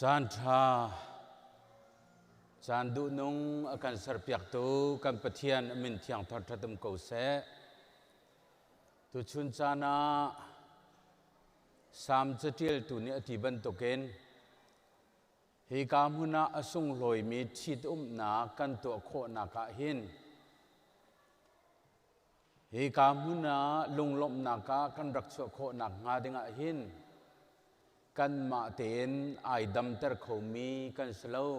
Caan ṭha, caan duhnung a kan serpiaktu kan Pathian a min thiang thar um ko seh. Tuchun caan ah Salm caṭialtu nih a ti bantukin hika hmun ah a sunghlawimi ṭhitumnak kan tuah khawhnak ah hin hika hmun ah lunglawmhnak ah kan rak chuah khawhnak hnga dingah hin kanmah tein ai damter khomi kan si lo.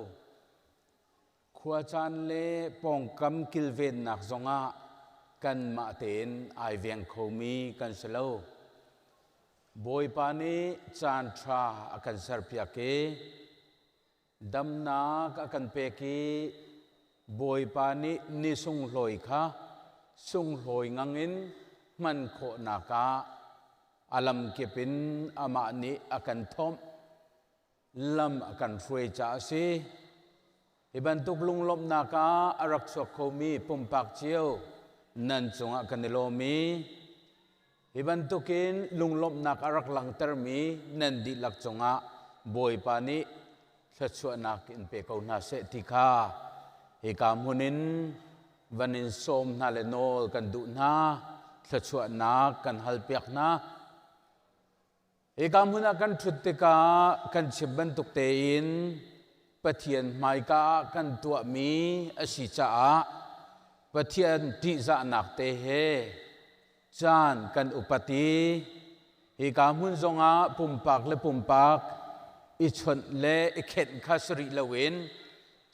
Khuacaan le pawngkam kilvennak zongah kanmah tein ai veng khomi kan si lo. Bawipa nih caan ṭha a kan serpiak i damnak a kan pek i Bawipa nih ni sunghlawi kha sunghlawi ngangin hman khawhnak ah a lamkip in amah nih a kan thomh, lam a kan hruai caah a si. Hi bantuk lunglawmhnak ah a rak chuak khomi pumpak cio nan cungah kan i lawm i hi bantukin lunglawmhnak a rak langhtermi nan dihlak cungah Bawipa nih thluachuahnak in pe ko hna seh ti kha hika hmun in van in sawm hna le nawl kan duh hna, thluachuahnak kan halpiak hna. Hika hmun ah kan ṭhut tikah kan chim bantuk tein Pathian hmaika ah kan tuahmi a si caah Pathian ṭihzahnak te he caan kan upat i hika hmun zongah pumpak le pumpak i chawnh le i khenh kha si rih loin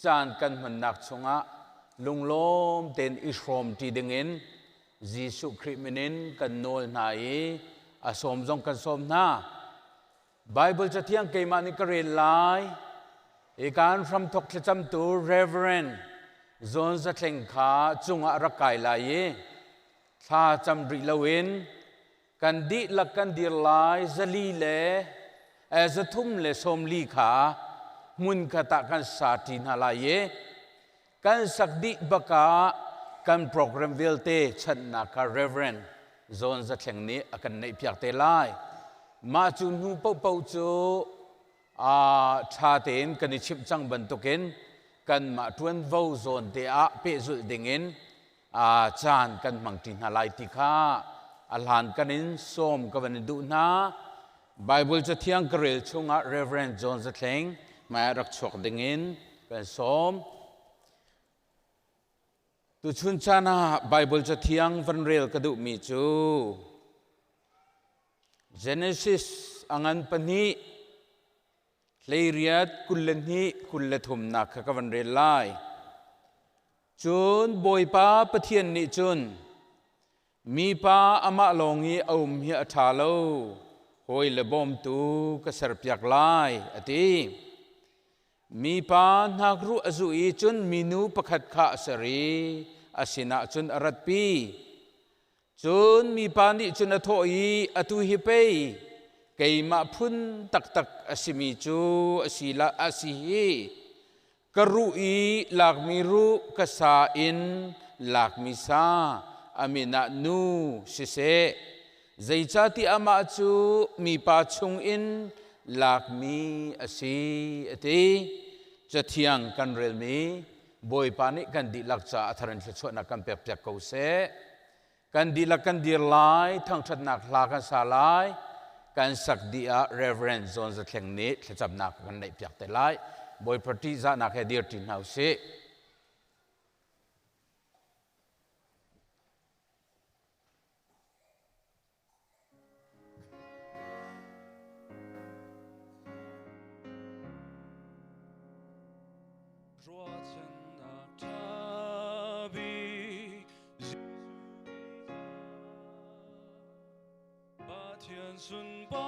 caan kan hmannak chungah lunglawm tein i hrawmṭi dingin Jesuh Khrih min in kan nawl hna i a sawm zong kan sawm hna. Bible cathiang keimah nih ka rel lai. Hi kan hramthok thlacamtu Reverend Zawn Zatleng kha cungah rak kai lai i thla cam rih loin kan dihlak kan dir lai 400 le 340 kha hmun khat ah kan sa ṭi hna lai i kan sak dih bakah kan program vialte chanhnak kha Reverend Zawn Zathleng nih a kan neihpiak te lai. Mah cu hnu paohpaoh cu ṭha tein kan i chimh cang bantukin kanmah ṭuanvo zawn te ah pehzulh dingin caan kan hmangṭi hna lai ti kha a hlan kan in sawm ka van in duh hna. Bible cathiang ka rel chungah Reverend John Zathleng hmai rak chuak dingin kan sawm. Tuchun caan ah Bible cathiang van rel ka duhmi cu Genesis a ngan 2 18 22 23 nak kha ka van rel lai. Cun Bawipa Pathian nih cun mipa amah lawng i a um hi a ṭha lo, hawi le bawmtu ka serpiak lai, a ti. Mipa hnakruh a zuh i cun minu pakhat kha a ser i a sinah cun a ratpi. Cun mipa nih cun a thawh i, Atu hi pei keimah phun taktak a simi cu a si la a si hi. Ka ruh i lakmi ruh, ka sa in lakmi sa, a min ah nu siseh. Zeicahtiah amah cu mipa chungin lakmi a si, a ti. Cathiang kan relmi Bawipa nih kan dihlak caah a thar in thluachuahnak kan pekpiak ko seh. Kan dihlak kan dir lai, thangṭhatnak hla kan sa lai. Kan sak dih ah Reverend Zawn Zathleng nih thlacamnak kan neihpiak te lai. Bawipa ṭihzahnak he dir ṭi hna usih. Ruahchannak ṭha bik Pathian sunparnak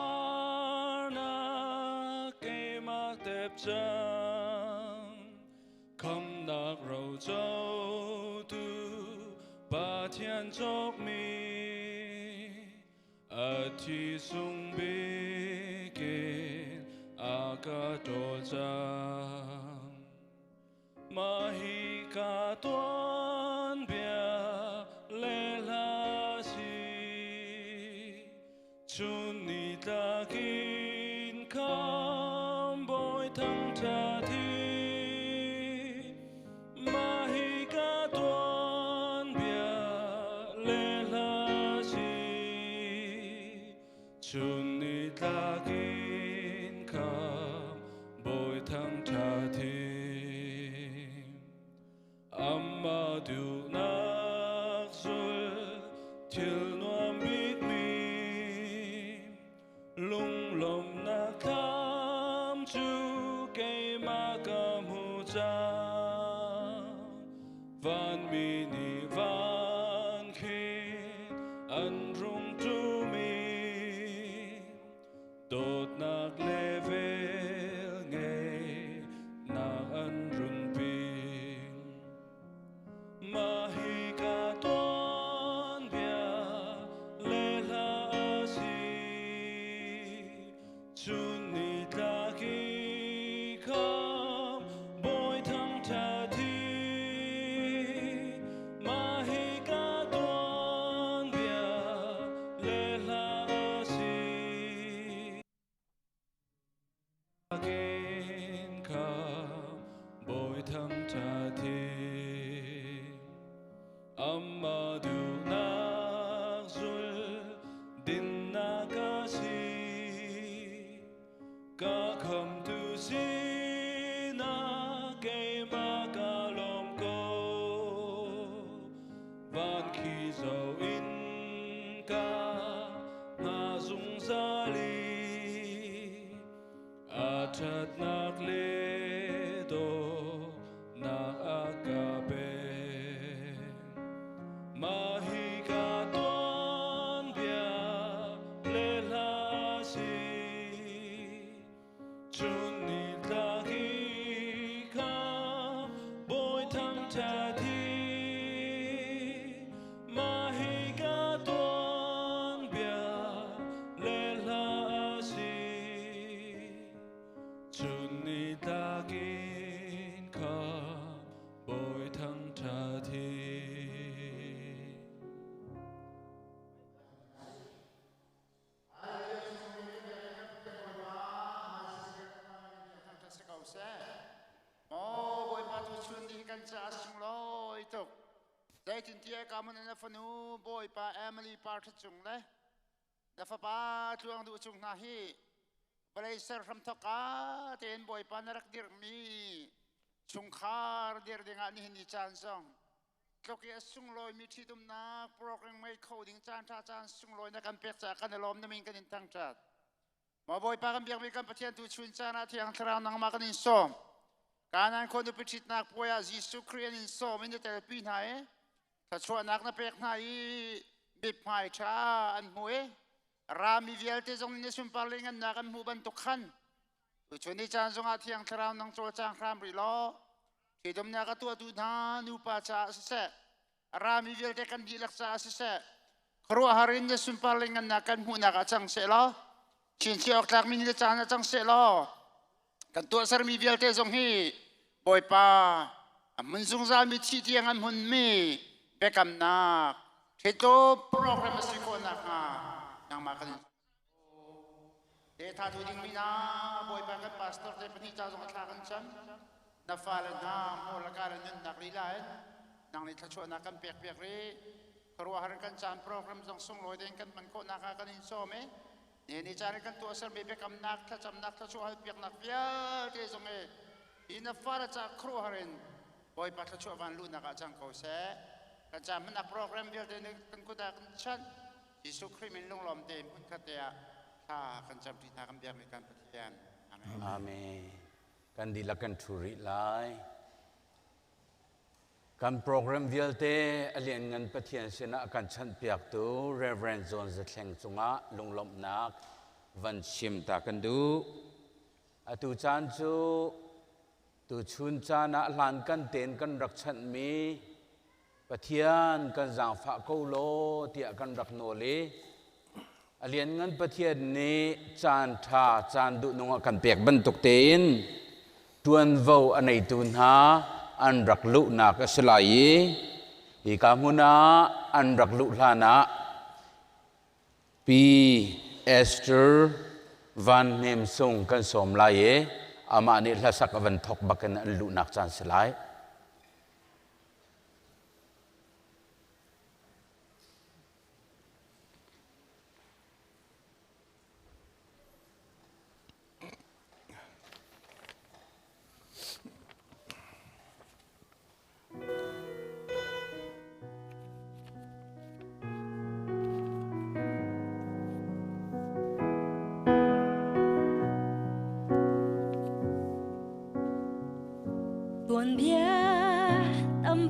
keimah tep cang Khamnak rocotu Pathian cawkmi a thi sung bik in a ka ṭawl cang. Mah hi ka tuanbia le hla si, chun ni tlakin khambawi thang. Thil nuam bikmi lunglawmhnak thlam cu keimah ka hmu cang. Vanmi nih van khin an rung ṭumi dawtnak le velngeihnak an run ping. Mah hi ka tuanbia le hla a si. Chun ni tlak i kham bawi thangṭhat hi. Mah hi ka tuanbia le hla a si. Kin kham bawi thangṭhat hi. Amah duhnak zul dinnak a si. Ka khamtu sinah keimah ka lawm ko. Van khi zoh in ka hna zungzal i a ṭhatnak le dawtnak a ka pek. Mah hi ka tuanbia le hla a si. Chun ni tlak i kha bawi thangṭhat hi. Mah hi ka tuanbia le hla a si. Chun ni tlak in kha bawi thangṭhat hi. Si ko seh. Maw Bawipa tu chun ding kan caah sunglawi tuk. Zeitintiah ka mun na fanu Bawipa Emily Parth cung le na fapa Tluang Duh cung hna hi vawlei ser hramthawk ka tein Bawipa na rak dirhmi chungkhar dir dingah nihin ni caan zong tluk i a sunglawimi ṭhitumnak program ngei kho ding caan ṭha caan sunglawi na kan pek caah kan i lawm na min kan in thangṭhat. Maw Bawipa kan biakmi kan Pathian tu chun caan ah Thiang Thlarau nangmah kan in sawm. Kanaan khua nupi ṭhitnak puai ah Jesuh Khrih an in sawm in na telpi hna i thluachuahnak na pek hna i mithmai ṭha an hmu i rami vialte zong nih sunpar le ngannak an hmuh bantuk khan tuchun ni caan zongah Thiang Thlarau nang cawlcang hram rih law ṭhitumnak a tuahtu hna nupa caah siseh rami vialte kan dihlak caah siseh khuaruahhar in na sunpar le ngannak kan hmuhnak ah cang seh law chinchiah awk tlakmi ni le caan ah cang seh law kan tuahsermi vialte zong hi Bawipa a hmun zungzalmi thi tiang an hmunmi biakamnak ṭhitlo program a si khawh nakhnga nangmah kan te tha tu ding mi na Bawipa kan pastor te pahnih ca zong a thla kan cam na fale hna hmur le ka le nunnak lila in nang nih thluachuahnak kan pek piak rih khuaruahhar kan caan program zong sunglawi tein kan hman khawhnak ah kan in sawm i ni ni caan kan tuahsermi biakamnak thlacamnak thluachuah halpiaknak vialte zong i hi na fale ca khuaruahhar in Bawipa thluachuah van luhnak ah cang ko seh kan caan hmannak program vialte nih kan kut ah kan chanh Jesuh Khrih min lunglawm tein hmunkhat te ah thla kan camṭi hna kan biakmi kan Pathian. Amen. Amen. Kan dihlak kan ṭhu rih lai. Kan program vialte a lianngan Pathian sinah kan chanhpiaktu Reverend John Zathleng cungah lunglawmhnak van chim ta kan duh. Atu caan cu tuchun caan ah hlan kan ten kan rak chanhmi Pathian kan zaangfah ko law tiah kan rak nawl i a lianngan Pathian nih caan ṭha caan duhnung a kan pek bantuk tein ṭuanvo a neitu hna an rak luhnak a si lai i hika hmun ah an rak luh hlan ah Pi Esther Van Hnem Sung kan sawm lai i amah nih hlasak a van thawk bakin an luhnak caan si lai.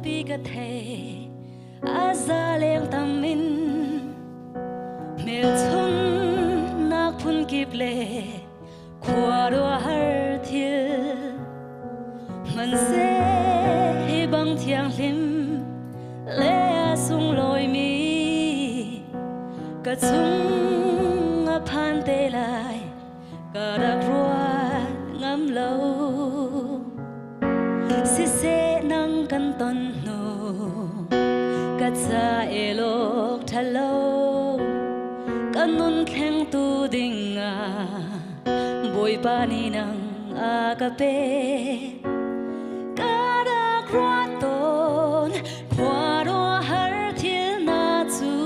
Tampi ka thei, a za leng tam in hmelchun nak phun kip le khuaruahhar thil man se hi bang thianghlim le a sunglawi mi ka chung a phan te lai ka rak ruat ngam lo. Siseh, nang kan ton hnu ka ca elok thalo kan nun thleng tu ding ah Bawipa nih nang a ka pe. Ka rak ruat tawn khuaruahhar thil na cu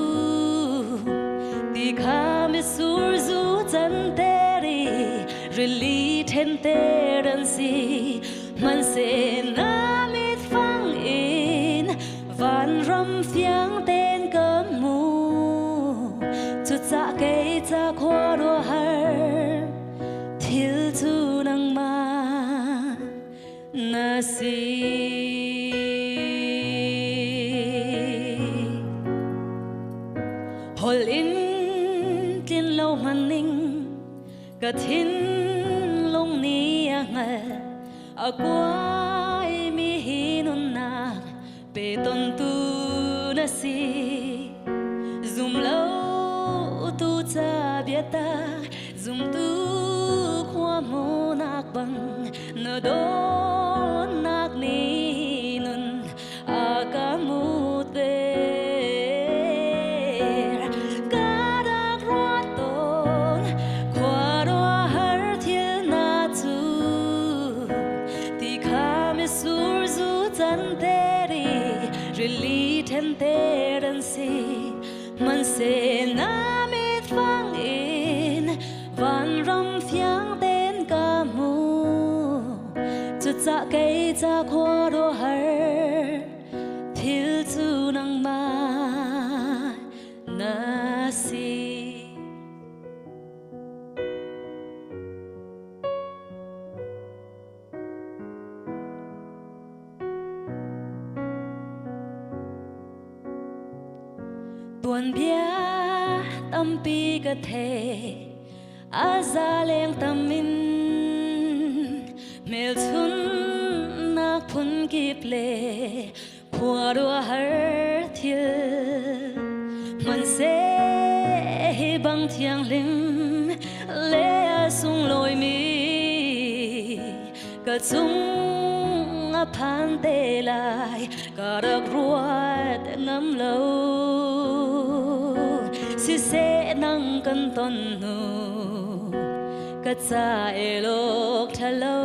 ti kha mitsur zu can teri rili then ter an si. Hmanhseh, na mit fang in vanram fiang ten ka mu. Cucah kei ca khuaruahhar thil cu nangmah na si. Hol in tlin lo hmanning ka thinlung nih a hngal, a kuai mi hi nunnak pe tontu na si. Zum lo tu ca biatak, zumtu khua nak bang na dawtnak nih nun a ka muter. Ka rak ruat tawn khuaruahhar thil na cu ti kha mitsur zu can teri rili then ter an si. Hmanhseh, na mit fang in vanram fiang ten ka mu. Cucah kei ca khuaruahhar thil cu nangmah na si. Tuanbia tampi ka thei, a za leng tam in hmelchun nak phun kip le khuaruahhar thil. Hmanhseh, hi bang thianghlim le a sunglawi mi ka chung a phan te lai ka rak ruat ngam lo. Siseh, nang kan ton hnu ka ca elok thalo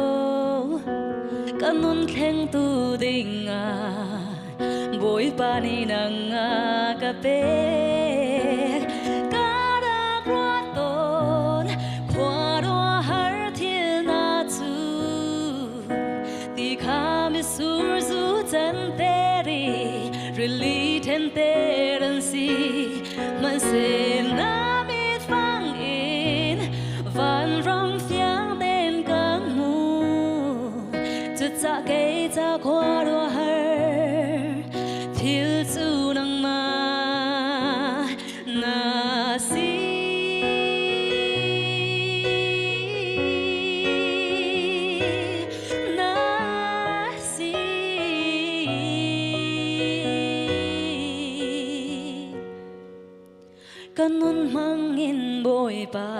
ka nun thleng tu ding ah Bawipa nih nang a ka pek. Ka rak ruat tawn khuaruahhar thil na cu ti kha mitsur zu can teri rili then ter an si. Hmanhseh, na mit fang in vanram fiang ten ka mu. Cucah kei ca khuaruahhar thil cu nangmah na si. Na si. Ka nun hmangin Bawipa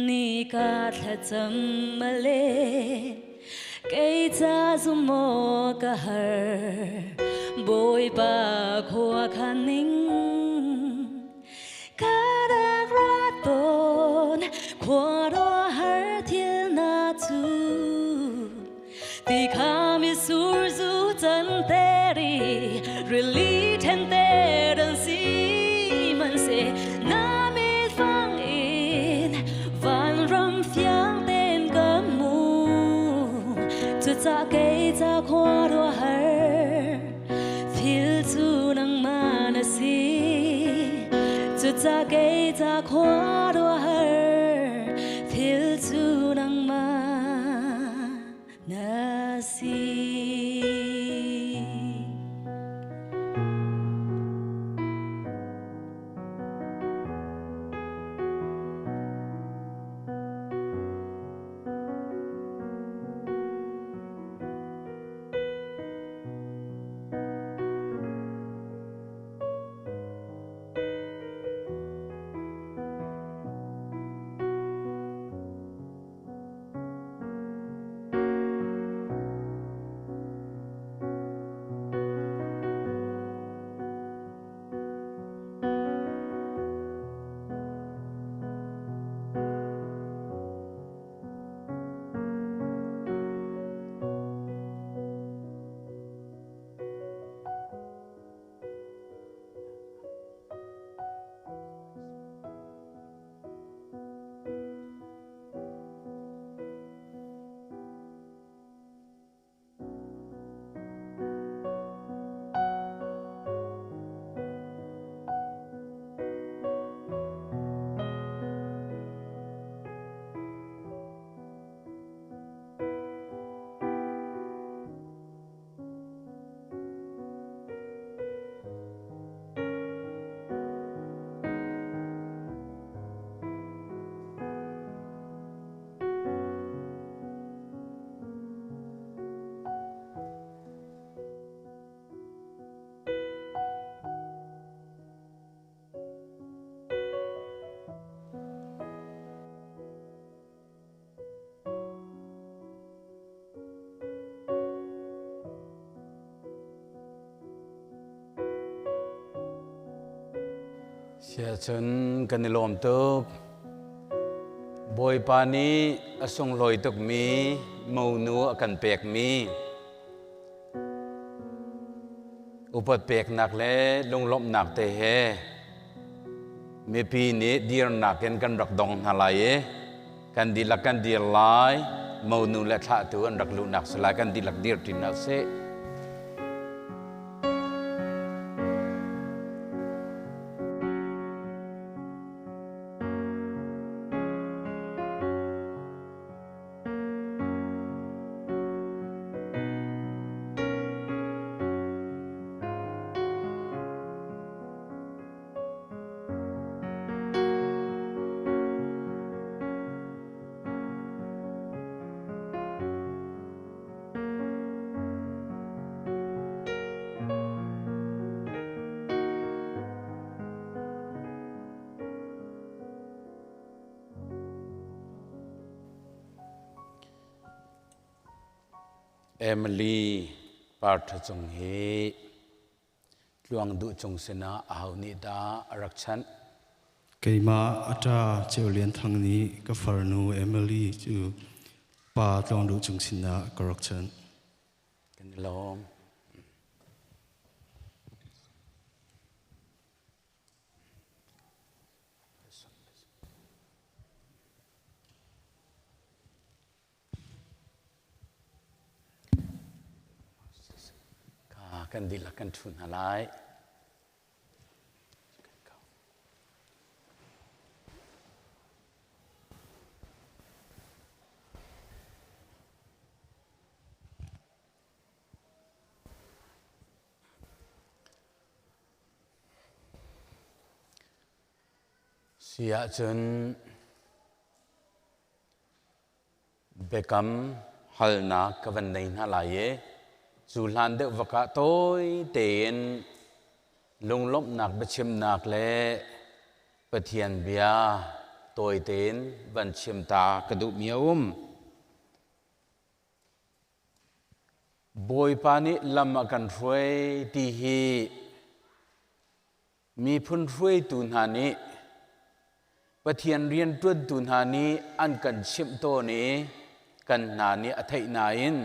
ni ka thlacam male kei ca zumo ka har Bawipa khua khaning. Ka rak ruat tawn khuaruahhar thil na cu ti kha mitsur zu can teri rili then ter an si. Hmanhseh, na mit fang in vanram fiang ten ka mu. Cucah kei ca khuaruahhar thil cu nangmah na si. Cucah kei ca khuaruahhar thil cu nangmah na si. Siahcun kan i lawm tuk. Bawipa nih a sunglawi tukmi monu a kan pekmi upat peknak le lunglawmhnak te he mipi nih dirnak in kan rak dong hna lai i kan dihlak kan dir lai. Monu le thlahtu an rak luhnak si lai, kan dihlak dir ṭi hna sih. Emily Parṭha Cung hi Tluang Duh Cung sinah aho nih dah a rak chanh? Keimah a ṭa Ceu Lian Thang nih ka farnu Emily cu pa Tluang Duh Cung sinah ka rak chanh. Kan i lawm. Kan dihlak kan ṭhu hna lai. Si ahcun biakam halnak ka van nei hna lai i cu hlan deuh vak ah tawi tein lunglawmhnak biachimnak le Pathian bia tawi tein van chim ta ka duhmi a um. Bawipa nih lam a kan hruai ti hi Miphun hruaitu hna nih Pathian rianṭuantu hna nih an kan chimh tawn i kan hna nih a theih nain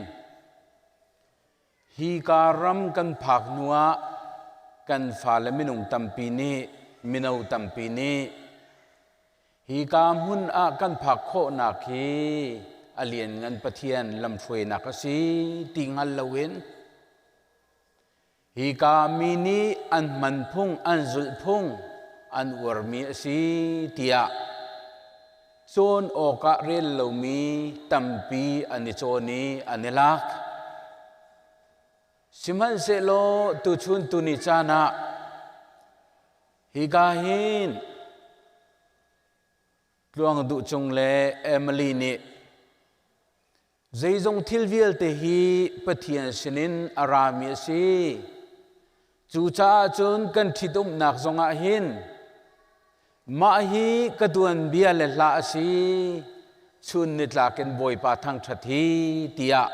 hika ram kan phak hnuah kan fale minung tampi nih mino tampi nih hika hmun ah kan phak khawhnak hi a lianngan Pathian lamhruainak a si ti hngal loin Hika mi nih an hman phung, an zulh phung an uarmi a si tiah cawn awkah rel lomi tampi an i cawn i an i lak. Sihmanhsehlaw tuchun tuni caan ah hika hin Tluang Duh Cung le Emily nih Zeizong thil vialte hi Pathian sinin a rami a si. Cucaah cun kan ṭhitumnak zongah hin mah hi ka tuanbia le hla a si, chun nitlak in Bawipa thangṭhat hi tiah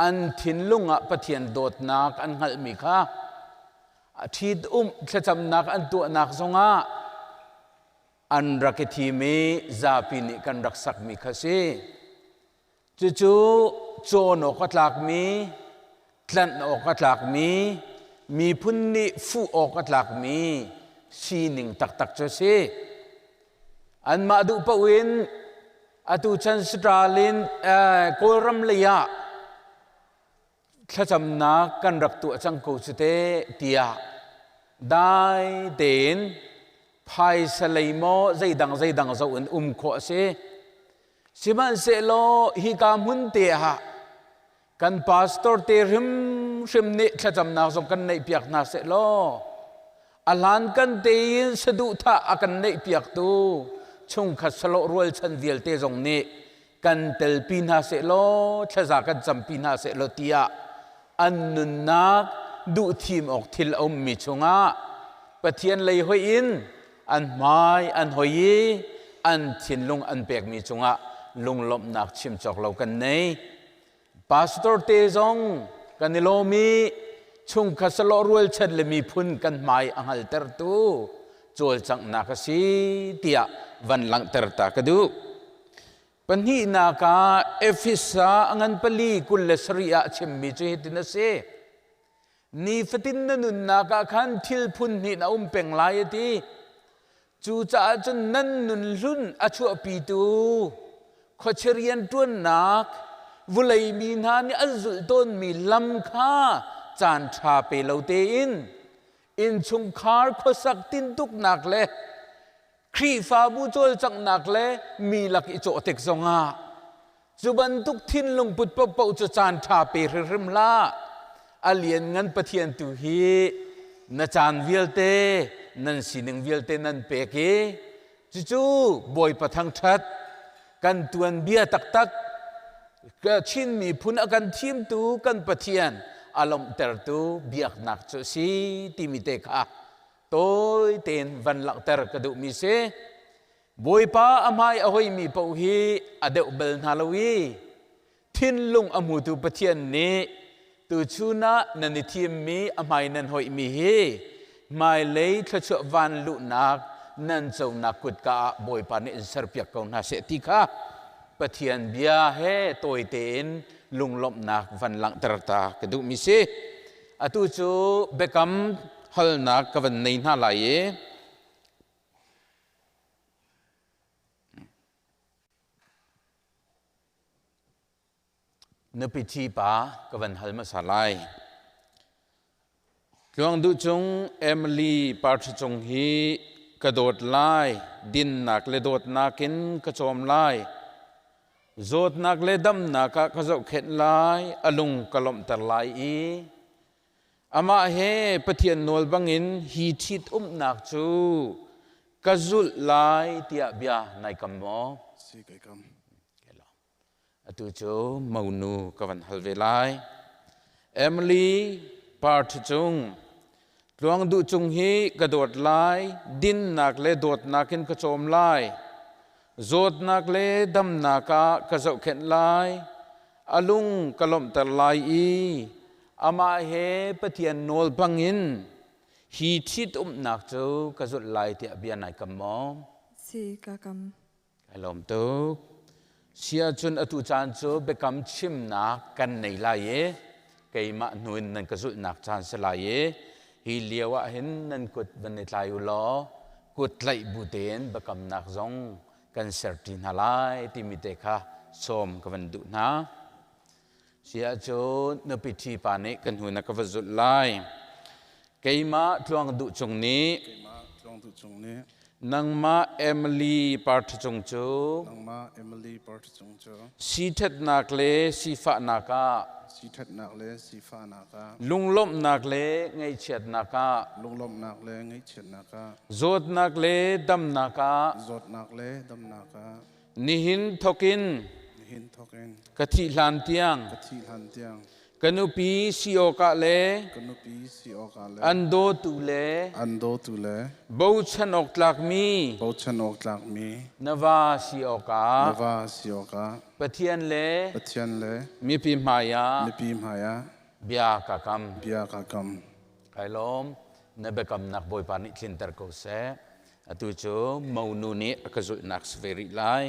an thinlung ah Pathian dawtnak an hngalhmi kha a ṭhitumh thlacamnak an tuahnak zongah an rak i thim i zapi nih kan rak sakmi kha si. Cucu cawn awk a tlakmi, tlanh awk a tlakmi, miphun nih fuh awk a tlakmi sining taktak cu a si. Anmah duh paoh in atu chan Stalin Kawlram lei ah thlacamnak kan rak tuah cang ko cu teh tiah dai tein phaisa lei maw zeidang zeidang zoh in um khawh a si. Sihmanhsehlaw hika hmun te ah kan pastor te hrimhrim nih thlacamnak zong kan neihpiak hna sehlaw a hlan kan tein saduhthah a kan neihpiaktu chungkhat salawh rualchan vialte zong nih kan telpi hna sehlaw thlaza kan campi hna sehlaw tiah an nunnak duhthim awk thil a ummi chungah Pathian lei hoih in an hmai an hoi i an thinlung an pekmi cungah lunglawmhnak chim cawk lo kan nei. Pastor te zong kan i lawm i chungkhat salawh rualchan le miphun kan hmai a hngaltertu cawlcanghnak a si tiah van langhter ta ka duh. Pahnihnak ah Efesa a ngan pali 27 ah chimmi cu hitin a si. Nifatin na nunnak ah khan thil phun hnih na um peng lai a ti. Cucaah cun nan nun hlun a chuahpitu khuachia rianṭuannak vulei mi hna nih an zulh tawnmi lam kha caan ṭha pe lo tein innchungkhar khuasak tintuknak le Khrihfabu cawlcanghnak le mi lak i cawh tik zongah cu bantuk thinlung put paohpaoh cu caan ṭha pe hrimhrim hlah. A lianngan Pathian tu hi na caan vialte nan sining vialte nan pek i cucu Bawipa thangṭhat kan tuanbia taktak Chin miphun a kan thimtu kan Pathian a lawmhtertu biaknak cu a si timi te kha tawi tein van langhter ka duhmi si. Bawipa a hmai a hoimi paoh hi a deuh bal hna lo i thinlung a hmutu Pathian nih tuchun ah nan i thimmi a hmai nan hoihmi hi hmailei thluachuah van luhnak nan conak kutka ah Bawipa nih in serpiak ko hna seh ti kha Pathian bia he tawi tein lunglawmhnak van langhter ta ka duhmi si. Atu cu biakam halnak ka van nei hna lai i Nupi ṭhi pa ka van hal hmasa lai. Tluang Duh Cung Emily Parṭha Cung hi ka dawt lai, dinnak le dawtnak in ka cawm lai. Zawtnak le damnak ah ka zohkhenh lai, a lung ka lawmhter lai i Amah he Pathian nawl bangin hi ṭhit-umhnak cu ka zulh lai tiah bia nai kam maw? Si kai kam. Atu cu monu ka van hal ve lai. Emily Part cung Tluang Duh Cung hi ka dawt lai, dinnak le dawtnak in ka cawm lai. Zawtnak le damnak ah ka zohkhenh lai. A lung ka lawmhter lai i amah he Pathian nawl bangin hi ṭhitumnak cu ka zulh lai tiah bia nai kam maw? Si ka kam. Kai lawm tuk. Si ahcun atu caan cu biakam chimnak kan nei lai i keimah hnu in nan ka zulhnak caan si lai i hi lio ah hin nan kut van i tlai u law kut tlaih bu tein biakamnak zong kan serṭi hna lai timi te kha sawm ka van duh hna. Si ahcun nupi ṭhi pa nih kan hnu na ka va zulh lai. Keimah Tluang Duh Cung nih Keimah Tluang Duh Cung nih nangmah Emily Parṭha Cung cu nangmah Emily Parṭha Cung cu siṭhatnak le sifahnak ah siṭhatnak le sifahnak ah lunglawmhnak le ngaihchiatnak ah lunglawmhnak le ngaihchiatnak ah zawtnak le damnak ah zawtnak le damnak ah nihin thokin nihin thokin ka thih hlan tiang ka thih hlan tiang ka nupi si awkah le ka nupi si awkah le an dawtu le an dawtu le bochan awk tlakmi bochan awk tlakmi na va si awkah na va si awkah Pathian le Pathian le mipi hmaiah mipi hmaiah bia ka kam bia ka kam. Kai lawm. Na biakamnak Bawipa nih tlinter ko seh. Atu cu monu nih a ka zulhnak si ve rih lai.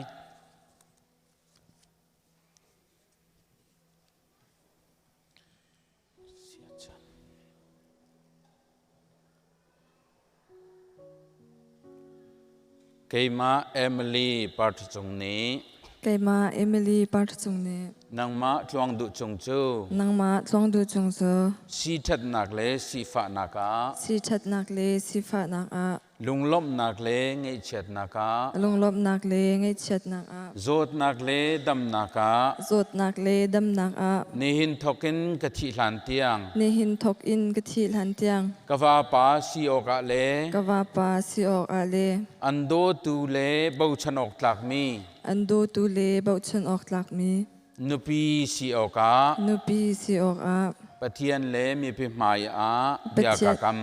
Keimah Emily Parthacung nih Keimah Emily Parthacung nih nangmah Tluang Duh Cung cu nangmah Tluang Duh Cung cu siṭhatnak le sifahnak ah siṭhatnak le sifahnak ah lunglawmhnak le ngaihchiatnak ah lunglawmhnak le ngaihchiatnak ah zawtnak le damnak ah zawtnak le damnak ah nihin thokin ka thih hlan tiang nihin thok in ka thih hlan tiang ka vapa si awkah le ka vapa si awkah le an dawtu le bochan awk tlakmi an dawtu le bochan awk tlakmi nupi si awkah nupi si awkah Pathian le mipi hmai ah bia ka kam.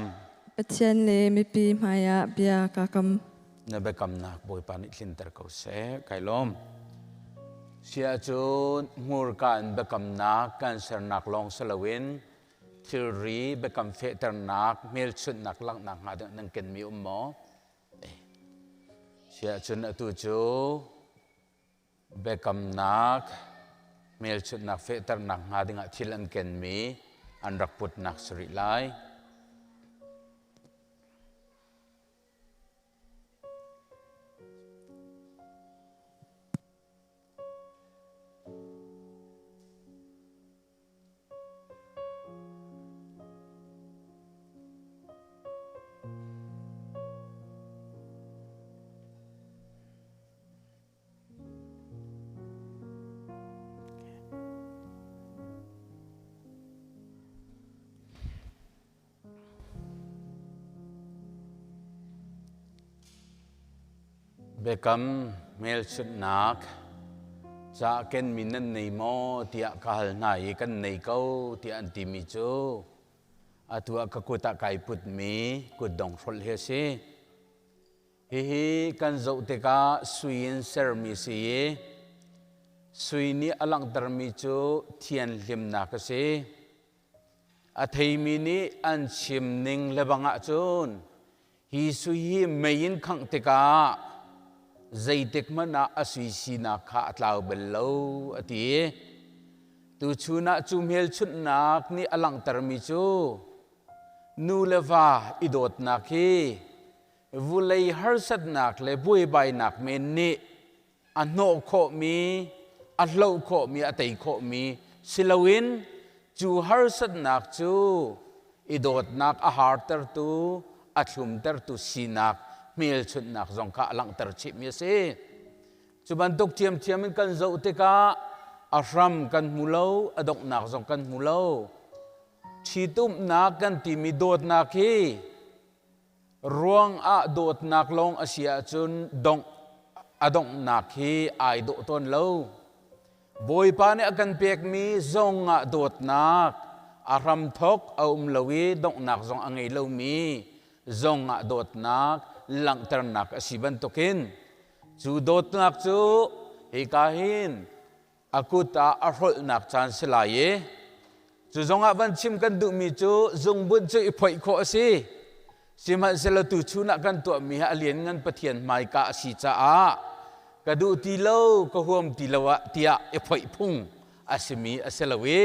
Pathian le mipi hmaiah bia ka kam. Na biakamnak Bawipa nih tlinter ko seh. Kai lawm. Sia cun hmurka in biakamnak kan sernak lawng si loin thilri biakam fehternak hmelchunhnak langhnak hnga ding nan kenmi um maw? Siahcun atu cu biakamnak hmelchunhnak fehternak hnga dingah thil an kenmi an rak putnak si rih lai. Biakam hmelchunhnak ca kenmi nan nei maw tiah ka hal hna i kan nei ko tiah an timi cu atu ah ka kut ah kai putmi kutdong hrolh hi a si. Hihi kan zoh tikah sui in sermi si i sui nih a langhtermi cu thianhlimnak a si. A theimi nih an chim ning lebang ahcun hi sui hi mei in khangh tikah zeitik hmanh ah a sui sinak kha a tlau bal lo a ti. Tuchun ah cu hmelchunhnak nih a langhtermi cu nu le va i dawtnak hi vulei harsatnak le buaibainak men nih a hnawh khawhmi, a hloh khawhmi, a tei khawhmi si loin cu harsatnak cu i dawtnak a hartertu, a thlumtertu sinak hmelchunhnak zong kha a langhter chihmi a si. Cu bantuk ṭhiamṭhiam in kan zoh tikah a hram kan hmu lo, a donghnak zong kan hmu lo. Ṭhitumnak kan timi dawtnak hi ruang ah dawtnak lawng a si ahcun dongh a donghnak hi ai dawh tawn lo. Bawipa nih a kan pekmi zong ah dawtnak a hramthok a um lo i donghnak zong a ngei lomi zong ah dawtnak langhternak a si bantukin cu dawtnak cu hika hin a kut ah a hrolhnak caan si lai i cu zongah van chim kan duhmi cu zungbunh cu i phoih khawh a si. Sihmanhsehlaw tuchun ah kan tuahmi hi a lianngan Pathian hmaika a si caah ka duh ti lo ka huam ti lo ah tiah i phoih phung a simi a si lo i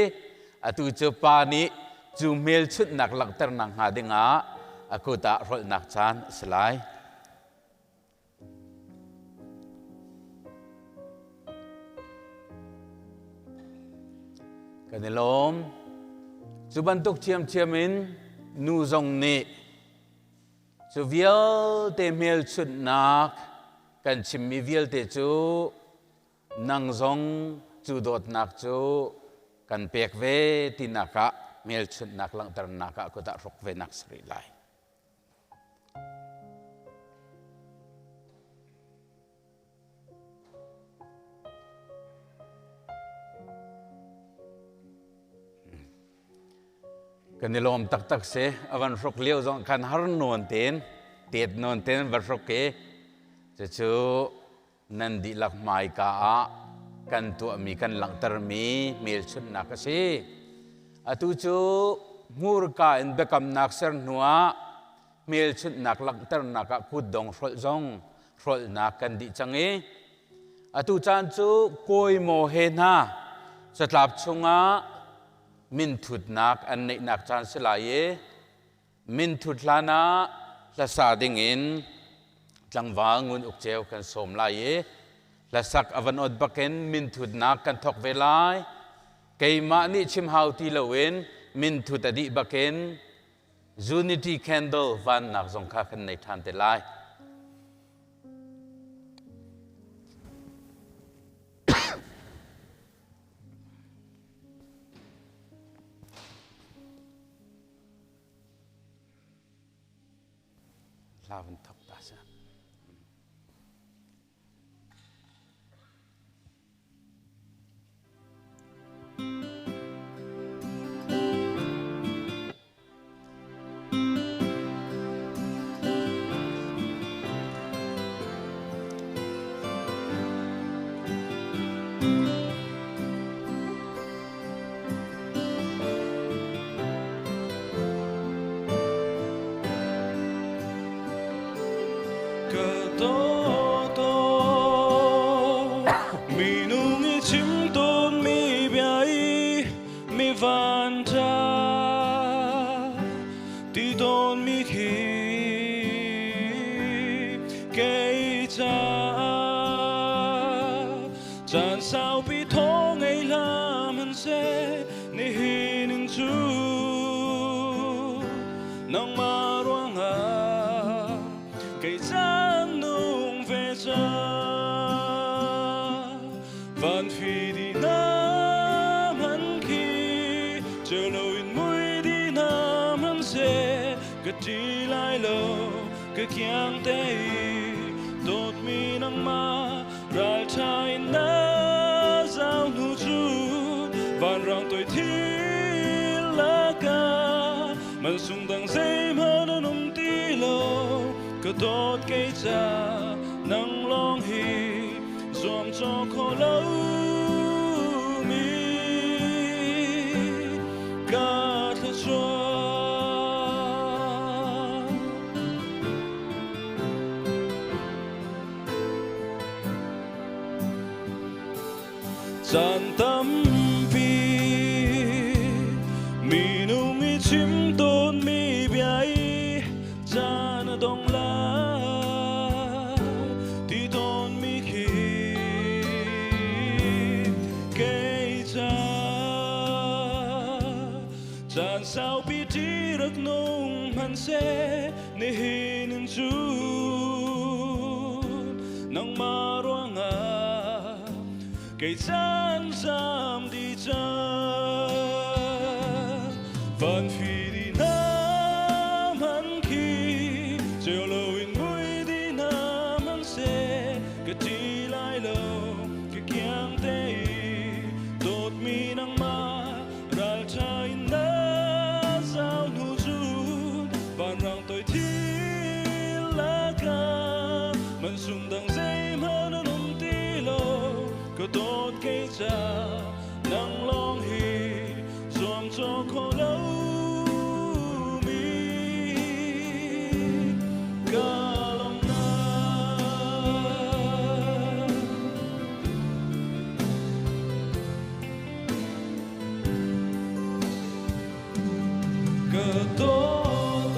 atu cu pa nih cu hmelchunhnak langhternak hnga dingah a kut ah hrolhnak caan a si lai. Kan i lawm. Cu bantuk ṭhiamṭhiam in nu zong nih cu vialte hmelchunhnak kan chimmi vialte cu nang zong cu dawtnak cu kan pek ve tinak ah hmelchunhnak langhternak ah kut ah hruk ve nak si rih lai. Kan i lawm taktak si. A van hruk lio zong khan har nawn tein, tet nawn tein va hruk i cucu nan dihlak hmaika ah kan tuahmi kan langhtermi hmelchunhnak a si. Atu cu hmurka in biakamnak ser hnuah hmelchunhnak langhternak ah kutdong hrolh zong hrolhnak kan dih cang i atu caan cu kawi maw he hna catlap chungah minthutnak an neihnak caan si lai i Minthut hlan ah hlasa dingin tlangval Ngun Uk Ceu kan sawm lai i hlasak a van ot bakin minthutnak kan thawk ve lai. Keimah nih chim hau ti loin minthut a dih bakin Unity Candle vannak zong kha kan nei ṭhan te lai. Hla van thok ta sa. Ka dawt. Kei caah caan saupi thaw ngei hlah hmanhseh nihin in cu nangmah ruangah kei caan nung ve cang. Van phi di na man khi ceu loin mui di na hmanhseh ka ṭi lai lo ka kiang te i dawtmi nangmah ralṭha in na zau hnu cu vanrang toi thil lakah mansung dang zeihmanh an um ti lo ka dawt kei ca nang lawng hi zuamcawh khawh lo mi ka thluachuah. Caan tampi minung i chim tawnmi bia i caan a dong lai ti tawnmi khi kei ca caan saupi ṭi rak nung hmanhseh nihin in cun nangmah ruangah kei caan zam di cang van phi di na man khi ceu loin mui di na man seh ka ṭi lai lo ka kiang te i dawtmi nangmah ralṭha in na zau hnu cun vanrang toi thil lakah mansung dang zeihmanh an um ti lo ka dawt kei ca nang lawng hi zuamcawh khawh lo mi ka lawmhnak. Ka dawt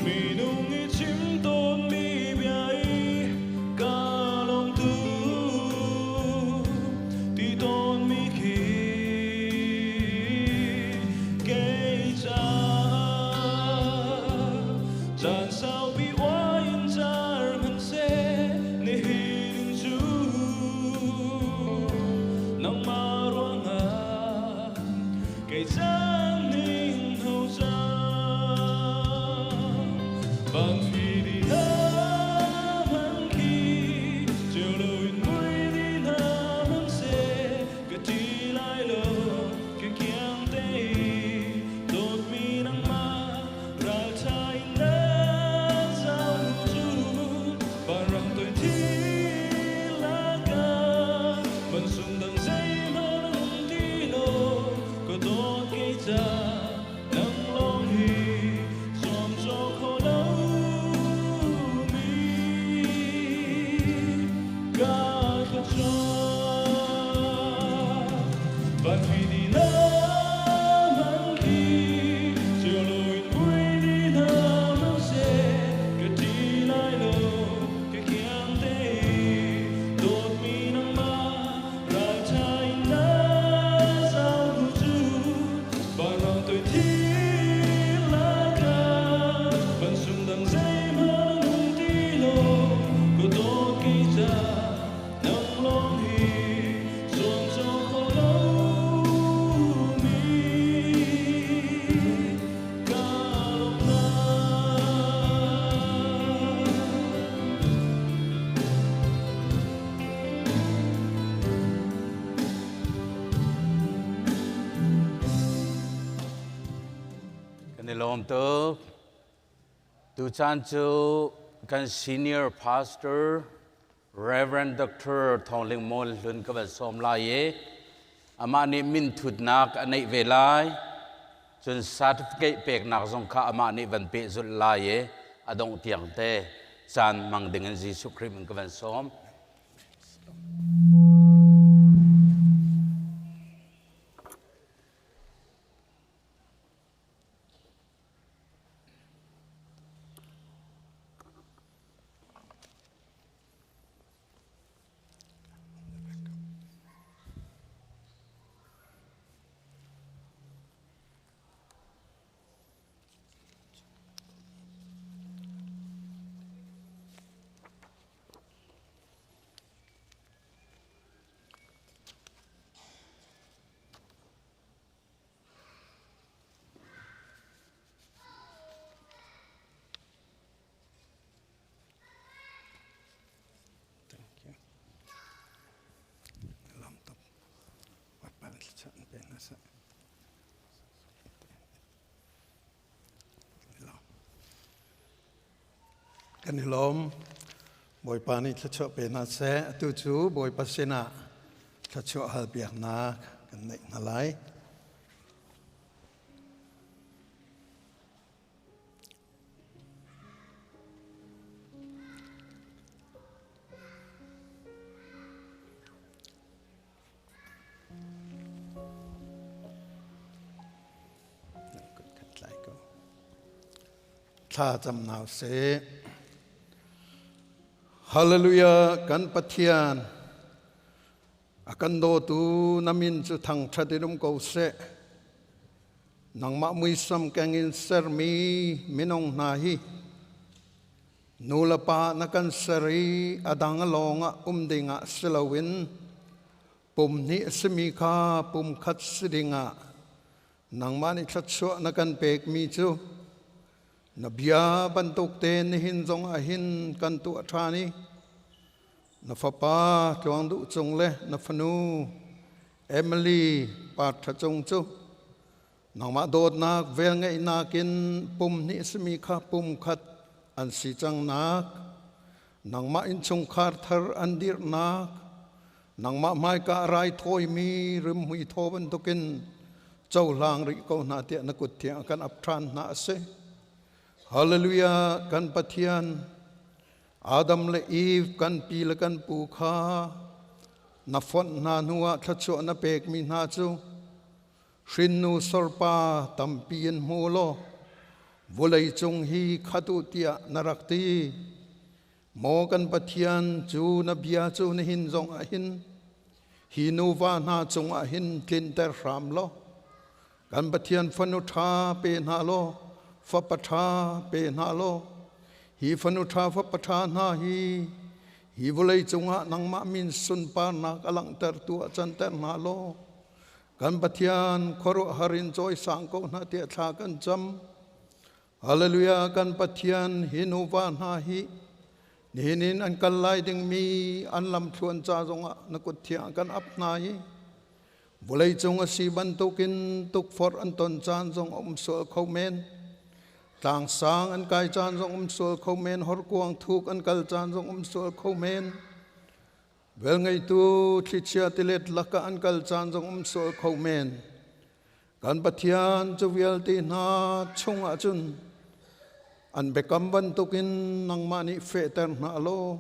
minung i chim tawnmi bia i ka lawm tuk ti tawnmi khi kei caah caan saupi uai in car hmanhseh nihin cu nangmah ruangah kei caan ning ho cang van phi di na man khi ceu loin mui di na man seh ka ṭi lai lo ka kiang te i dawtmi nangmah ralṭha in na zau cu vanrang toi thil lakah mansung dang zeihmanh an um ti lo ka dawt kei ca nang lawng hi zuamcawh khawh lo mi ka thluachuah van phi di na man khi ceu loin mui di na man seh ka ṭi lai lo ka kiang te i dawtmi nangmah ralṭha in na zau hnu cu vanrang toi thil lakah mansung dang zeihmanh an um ti lo ka dawt kei ca nang lawng hi zuamcawh khawh lo mi ka lawmhnak. Kan i lawm tuk. Tuchan cu kan senior pastor Reverend Dr. Thawng Ling Mawl Hlun ka van sawm lai i amah nih min thutnak a neih ve lai. Cun certificate peknak zong kha amah nih van pehzulh lai i a dongh tiang te caan hmang ding in Jesuh Khrih min ka van sawm. Kan i lawm. Bawipa nih thluachuah pe hna seh. Atu cu Bawipa sinah thluachuah halpiaknak kan neih hna lai. Thla cam hna sih. Hallelujah kan Pathian a kan dawtu na min cu thangṭhat in um ko seh. Nangmah muisam keng in sermi minung hna hi nu le pa na kan ser i a dang lawng ah um ding ah si loin pum hnih a simi kha pum khat si ding ah nangmah nih thluachuah na kan pekmi cu na bia bantuk te nihin zong ah hin kan tuah ṭhan i na fapa Tluang Duh Cung le na fanu Emily Par Ṭha Cung cu nangmah dawtnak velngeihnak in pum hnih simi kha pum khat an si cangnak nangmah innchungkhar thar an dirhnak nangmah hmaika raithawimi rimhmui thaw bantukin cohlang rih ko hna tiah na kut thiang kan ap ṭhan hna a si. Hallelujah kan Pathian Adam le Eve kan pi le kan pu kha na fonh hna hnuah thluachuah na pekmi hna cu hrinnu sorpa tampi in hmu law vawlei cung hi khat u tiah na rak ti. Maw kan Pathian cu na bia cu nihin zong ah hin hi nuva hna cungah hin tlinter hram law kan Pathian fanu ṭha pe hna law fapa ṭha pe hna law hi fanu ṭha fapa ṭha hna hi hi vawlei cungah nangmah min sunparnak a langhtertu ah canter hna law kan Pathian khuaruahhar in cawisang ko hna tiah thla kan cam. Hallelujah kan Pathian hi nuva hna hi nihin in an kal lai dingmi an lamthluan ca zongah na kut thiang kan ap hna i vawlei cung a si bantukin tukforh an ton caan zong a um sual kho men tlangsang an kai caan zong um sual kho men horkuang thuk an kal caan zong um sual kho men velngeitu thlichia tilet lakah an kal caan zong um sual kho men Kan Pathian cu vialte hna chungah cun an biakam bantukin nangmah nih fehter hna law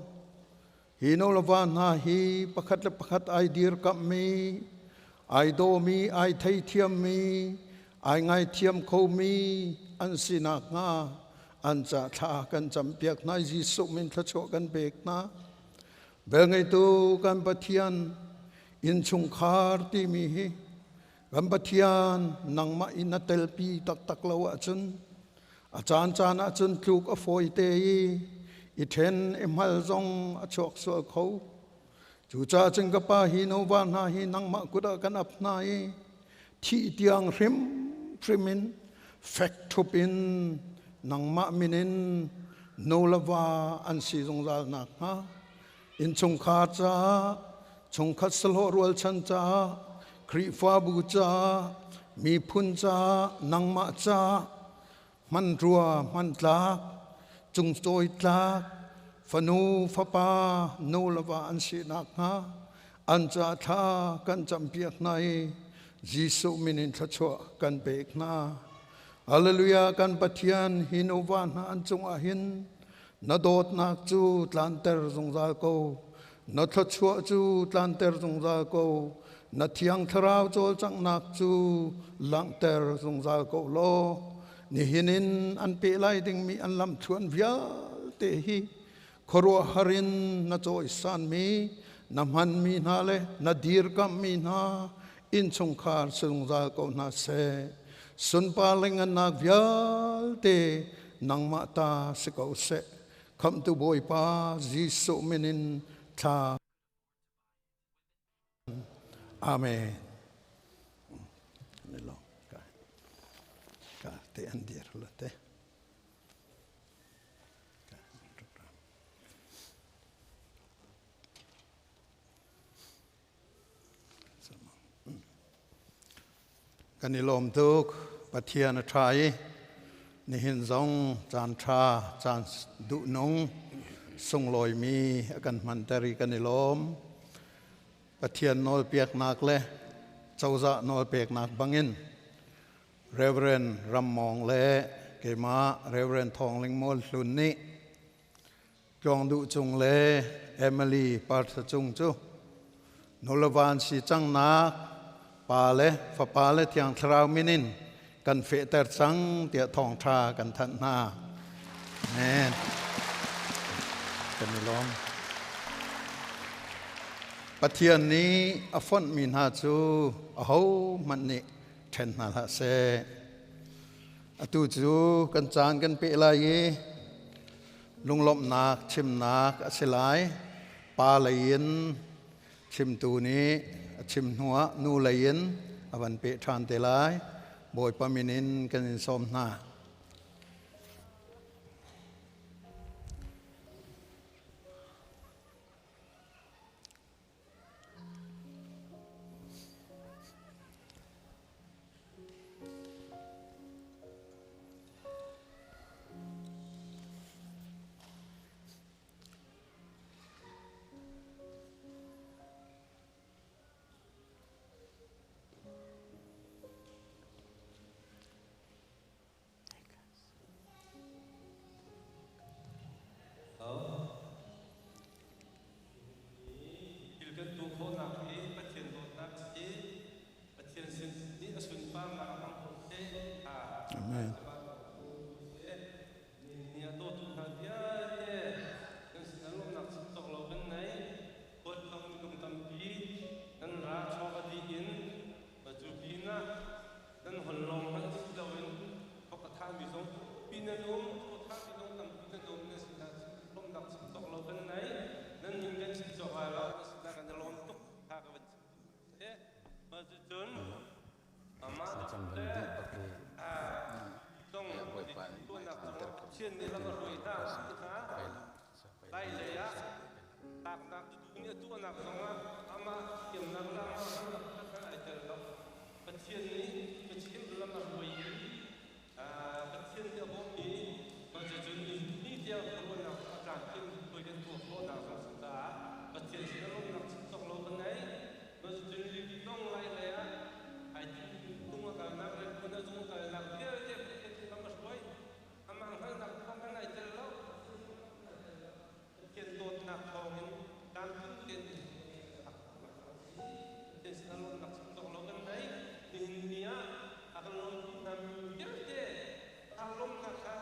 hi nolava hna hi pakhat le pakhat ai dirkamhmi ai dawmi ai theithiammi ai ngaithiam khomi an si nakhnga an ca thla kan campiak hna Jesuh min thluachuah kan pek hna velngeitu kan Pathian innchungkhar timi hi Kan Pathian nangmah in na telpi taktak lo ahcun a caancaan ahcun tluk a fawi te i i ṭhen i hmal zong a chuak sual kho. Cucaah cun ka pa hi nuva hna hi nangmah kut ah kan ap hna i thih tiang hrimhrim in fek ṭhup in nangmah min in nu le va an si zungzal nakhnga innchungkhar caah chungkhat sahlawh rualchan caah Khrihfabu caah miphun caah nangmah caah hmanrua hmantlak cungcawi tlak fanu fapa nu le va an si nakhnga an ca thla kan campiak hna i Jesuh min in thluachuah kan pek hna. Hallelujah kan Pathian hi nuva hna an cungah hin Na dawtnak cu tlanter zungzal ko. Na thluachuah cu tlanter zungzal ko. Na thiang thlarau cawlcanghnak cu langhter zungzal ko law. Nihin in an peh lai dingmi an lamthluan vialte hi khuaruahhar in na cawisanmi, na hmanmi hna le na dirkamhmi hna innchungkhar si zungzal ko hna seh. Sunpar le ngannak vialte nangmah ta si ko seh. Khamhtu Bawipa Jesuh min in thla. Amen. Ka te an dir la te. Kan i lawm tuk. Pathian a ṭha i nihin zong caan ṭha, caan duhnung, sunglawimi a kan hmanter i kan i lawm. Pathian nawlpiaknak le cozah nawlpeknak bangin Reverend Ram Mawng le keimah Reverend Thawng Ling Mawl Hlun nih Tluang Duh Cung le Emily Partha Cung cu nulevan si cangnak Pa le Fapa le Thiang Thlarau min in kan fehter cang tiah thawngṭha kan thanh hna. Amen. Kan i lawm. Pathian nih a fonhmi hna cu ahohmanh nih ṭhen hna hlah seh. Atu cu kan caan kan peh lai i lunglawmhnak chimnak a si lai. Pa lei in chimtu nih a chim hnuah nu lei in a van peh ṭhan te lai. Bawipa min in kan in sawm hna. Thil kan tuah khawhnak hi Pathian dawtnak a si. Pathian sin nih a sunparnak a hmang ko seh. Amen. Ni a dawtu hna vialte kan sin a lawmnak chim cawk lo kan nei. Khualtlawng minung tampi nan ra chaw a dih in cu pinah nan hol lawng hmanh si loin thawk a thami zong pi nan um, thaw thami zong tampi nan um na sinah lawmnak chim cawk lo kan nei. Nan min kan chim cawk lai lo, na sinah kan i lawm tuk kha ka van chim duh. Mah cucun amah le zong tuahnak zong Pathian nih lam a hruai hna hna lai lei ah tlaknak dudu nih a tuahnak zongah amah thiamnak le amah hngalhnak kha ai tel lo. Pathian nih Pathian lam a hruai i Pathian nih a bawmh i mah cucun ni tiang khuaruahnak a tlamtling hawi kan tuah khawhnak zong si caah Pathian sin a lawmhnak chim cawk lo kan ngei. Mah cucun lilong lai lei ah ai tung a kalnak le phun a zung a kalnak vialte Pathian nih lam a hruai. Amah hngalhnak thawng khan ai tel lo. Pathian dawtnak thawngin tlamtling tein Pathian sin a lawmnak chim cawk lo kan nei. Nihin ni ah a kan lawmpi hna mi vialte aa lawmnak kha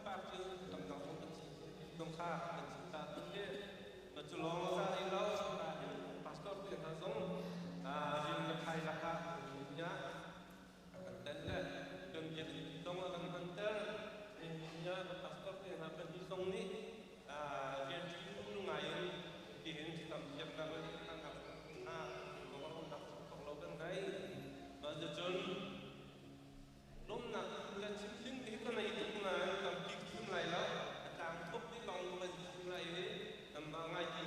par cu tamdang zong kan chim zong kha kan chim ta tu hi ma cu lawng za rih lo pastor te hna zong rian le khai lakah nihin ah a kan tel le kan biakinn zong a kan hmanter. Nihin ah pastor te hna pahnih zong nih rian ṭi ngai in tihin tam thiamnak le hnanak hna kong thawk lo kan ngei. Mah cucun lawmnak le chimhhrin hi ka nei tuk nain tampi ka chim lai lo. A tlang thup dih lawng ka van chim lai i nanmah ngai ti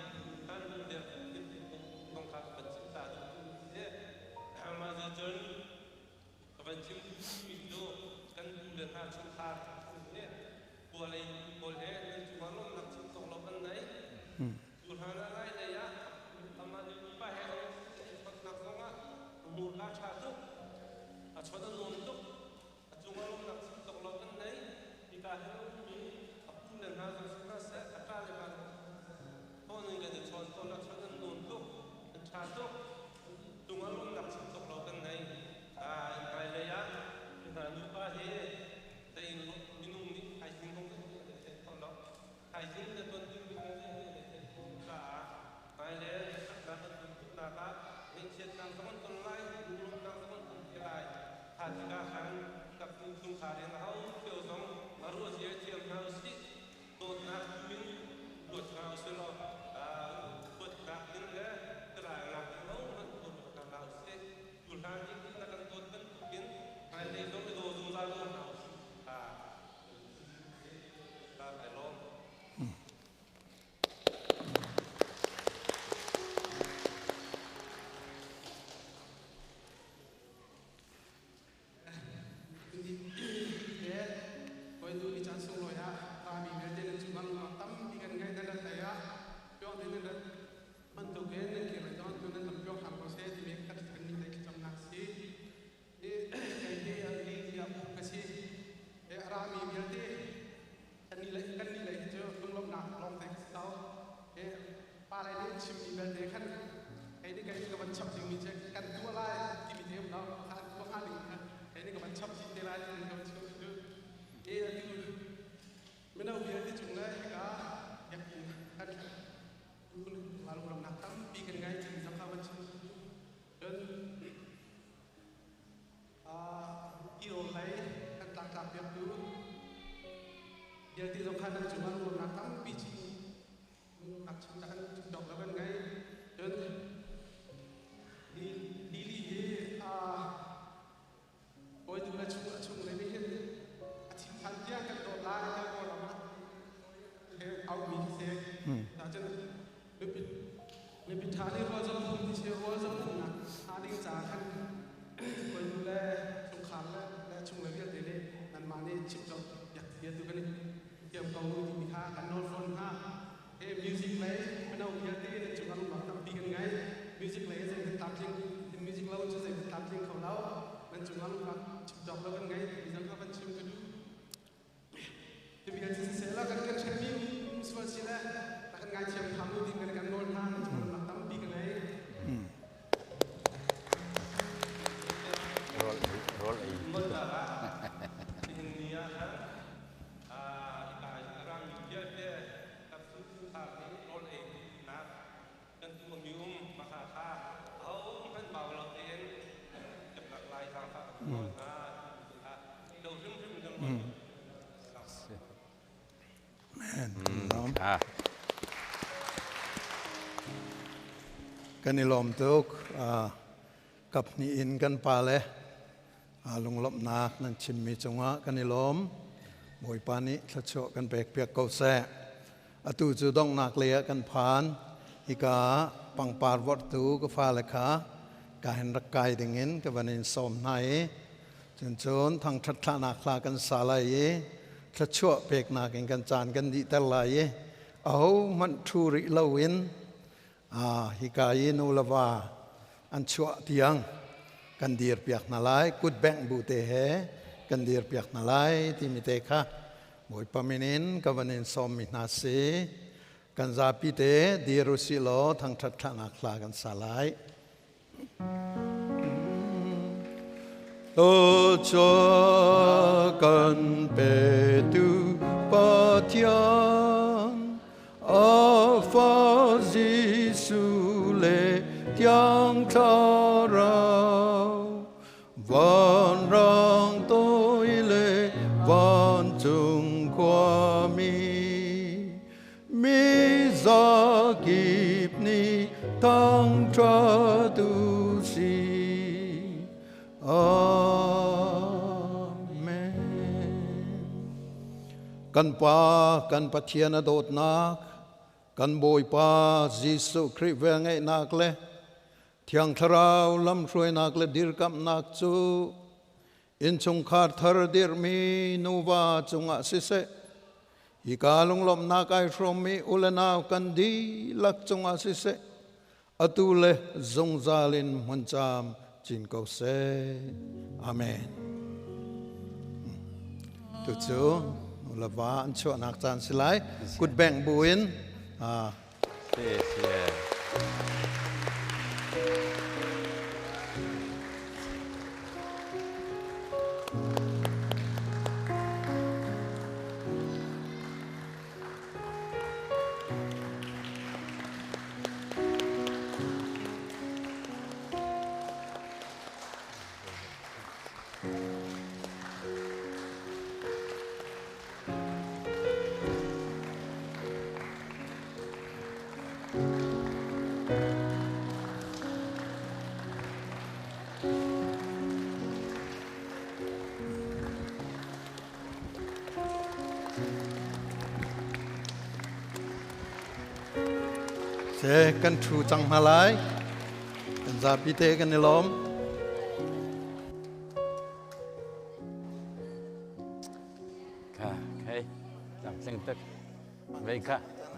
Pa le nih chimmi belte khan kei nih kei nih ka van chap dingmi cu kan tuah lai timi te um lo kha tuah hnga ding kha kei nih ka van chap chih te lai timi ka van chim cu e atu mino vialte cung le hika biakinn kan lungramnak tampi kan ngai timi zong kha van chim. Cun tirawl lei kan tlangtlak piaktu vialte zong kha nan cungah lungrawmnak tampi chin lungrawmnak chim kan dok lo kan ngei. Cun Lili hi kawi tu le chung a chung le nih hin a thinphan tiang kan dawt lai tiah Kawlram ah aumi khi si. Cun mipi ṭha nih rual zong phung ti si rual zong phungnak ṭha ding caah khan kawinu le chungkhar le chung le vialte nih nanmah nih chim cawk piak tu kan i thiam ko timi kha kan nawl fawn hna. He music lei mino vialte nan cungah lungruak tampi kan ngei. Music lei zei kan tlamtling, music lo cu zei kan tlamtling kho lo. Nan cungah lungruak chim cawk lo kan ngei timi zong kha van chim ka duh. Timi kan siseh la kan kan hremmi um sual si le kan ngaithiam hram u ti kan kan nawl hna. Nan cungah lungruak tampi ka ngei. Rol rol ei. Nihin ni ah khan ika rami vialte kan nih rawl ei nak kan tuahmi um maka kha ahohmanh bau lo tein tiapnak lai zaangfah kan nawl hna lo hrimhrim kan Kan i lawm tuk. Kap hnih in kan pale lunglawmhnak nan chimmi cungah kan i lawm. Bawipa nih thluachuah kan pekpiak ko seh. Atu cu donghnak lei ah kan phan. Hika pangpar vorhtu ka fale kha ka hin rak kai dingin ka van in sawm hna i cun cun thangṭhat thlahnak hla kan sa lai i thluachuah peknak in kan caan kan dihter lai i ahohmanh ṭhu rih loin hika i nu le va an chuah tiang kan dirpiak hna lai, kut bengh bu te he kan dirpiak hna lai timi te kha Bawipa min in ka van in sawmmi hna si. Kan zapi te dir usih law thangṭhat thlahnak hla kan sa lai. Thluachuah kan petu Pathian, a fa Jesuh le Thiang Thlarau, vanrang toi le vancung khuami, mi zakip nih thangṭhat u sih. Amen. Kan Pa, kan Pathian a dawtnak, kan Bawipa Jesuh Khrih velngeihnak le Thiang Thlarau lamhruainak le dirkamhnak cu innchungkhar thar dirhmi nuva cungah siseh, hika lunglawmhnak ai hrawmmi u le nau kan dihlak cungah siseh, atu le zungzal in hmuncaam cin ko seh. Amen. Tucu nu le va an chuahnak caan si lai. Kut bengh buin 谢谢。 Se kan thu cang hna lai. Kan zapi te kan i lawm. Kha, khai, lam tling tak. Vei kha.